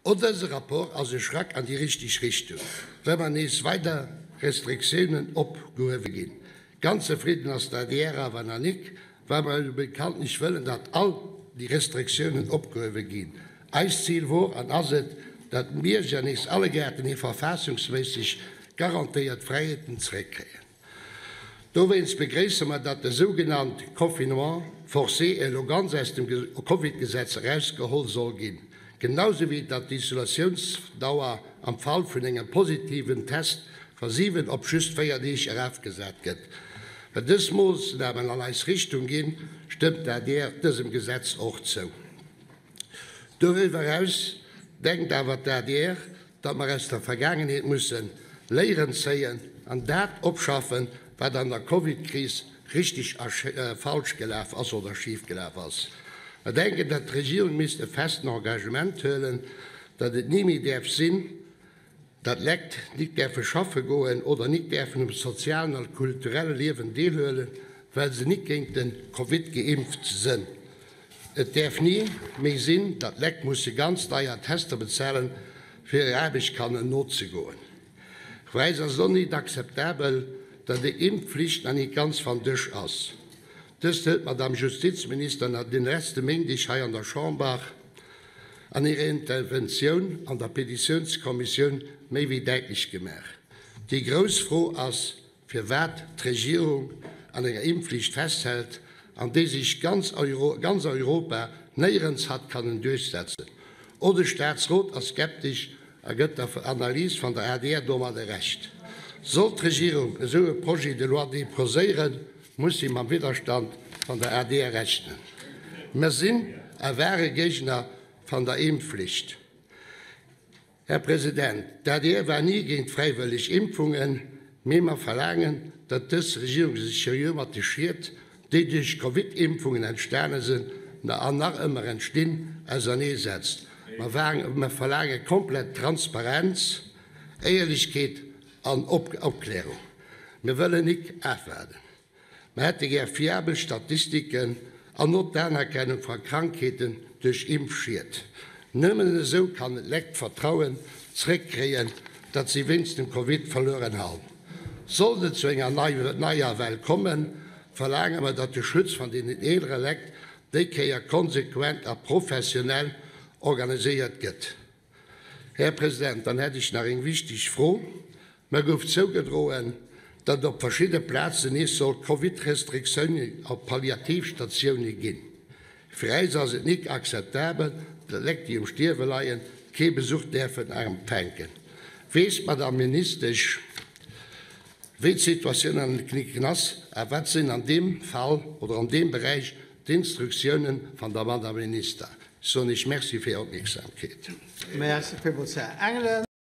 Och dëse Rapport ass e Schrack an déi richteg Richtung, well mer nees weider Restriktiounen opgehuewe ginn. Ganz zefridden ass d'ADR awer nach nik, well mer jo bekanntlech wëllen, datt all déi Restriktiounen opgehuewe ginn. Eist Zil wor an ass et, datt d'Bierger nees alleguerten hir verfassungsméisseg garantéiert Fräiheeten zeréckkréien. Dowéinst begréisse mer, datt de sougenannt Confinement forcé elo ganz aus dem Covid-Gesetz erausgeholl soll ginn, genausou wéi datt d'Isolatiounsdauer am Fall vun engem positiven Test va 7 op just 4 Deeg erafgesat gëtt. Well dës Moossnamen an eis Richtung ginn, stëmmt d'ADR dësem Gesetz och zou. Doriwwer eraus denkt awer d'ADR, datt mer aus der Vergaangenheet musse Léieren zéien an dat opschaffen, wat an der Covid-Kris richteg a falsch gelaf ass oder schif gelaf ass. Mer denken, datt d'Regierung misst e festen Engagement huelen, datt et ni méi däerf sinn, datt Lekt nik däerfe schaffe goen oder nik däerfen um sozialen a kulturelle Liewen deelhuelen, well se nik géint de Covid geimpft sënn. Et däerf ni méi sinn, datt Lekt musse ganz deier Tester bezahlen, fir hirer Aarbecht kannen nozegoen. Fir eis ass et och nit akzeptabel, datt déi Impfflicht nach nit ganz vam Dësch ass. Dëst huet d'Madame Justizminister den letzte Méindeg hei an der Chamber an hirer Interventioun an der Petitiounskommissioun méi wéi däitlech gemaach. Déi grouss Fro ass, firwat d'Regierung an enger Impfflicht festhält, an déi sech ganz Europa néierens hat kannen duerchsetzen. Och de Staatsrot ass skeptesch a gëtt der Analys van der adr domadder Recht. Sollt d'Regierung esou e Projet de loi deposéieren, muss si mam Widderstand van der adr rechnen. Mer sinn a ware Géigner van der Impfflicht. Här President, d'ADR war ni géint fräiwëlleg Impfungen, mee mer verlaangen, datt dës Regierung sech seriö mat de Schied, déi duerch d'Covid-Impfungen entstane sinn an nach ëmmer entstinn, auserneesetzt. Mer verlaange komplett Transparenz, Éierlechkeet an Opklärung. Mir wëllen nik afwaarden. Mer hätte gär fiabel Statistiken an och d'Anerkennung va Krankheeten duerch Impfschied. Nëmmen esou kann d'Lekt d'Vertrauen zréckkréien, dat si wéinst dem Covid verlueren han. Sollt et zu enger neier Well kommen, verlaange mer, datt de Schutz van deenen eelere Lekt déi Kéier konsequent a professionell organiséiert gëtt. Här President, dann hätt ech nach eng wichteg Fro. Mer gouf zougedroen, datt et op verschidde Plazen nees soll Covid-Restriktiounen op Palliativstatioune ginn. Fir äis ass et nik akzeptabel, datt Lekt, déi um Stierwe leien, kee Besuch däerfen empfänken. Weess d'Madame Ministesch, wéi d'Situatioun an den Kliniken ass a wat sinn an deem Fall oder an deem Beräich d'Instruktiounen van der Madame Minister? Ech soen Iech Merci fir Är Opmierksamkeet. Merci villmools, Här Engelen.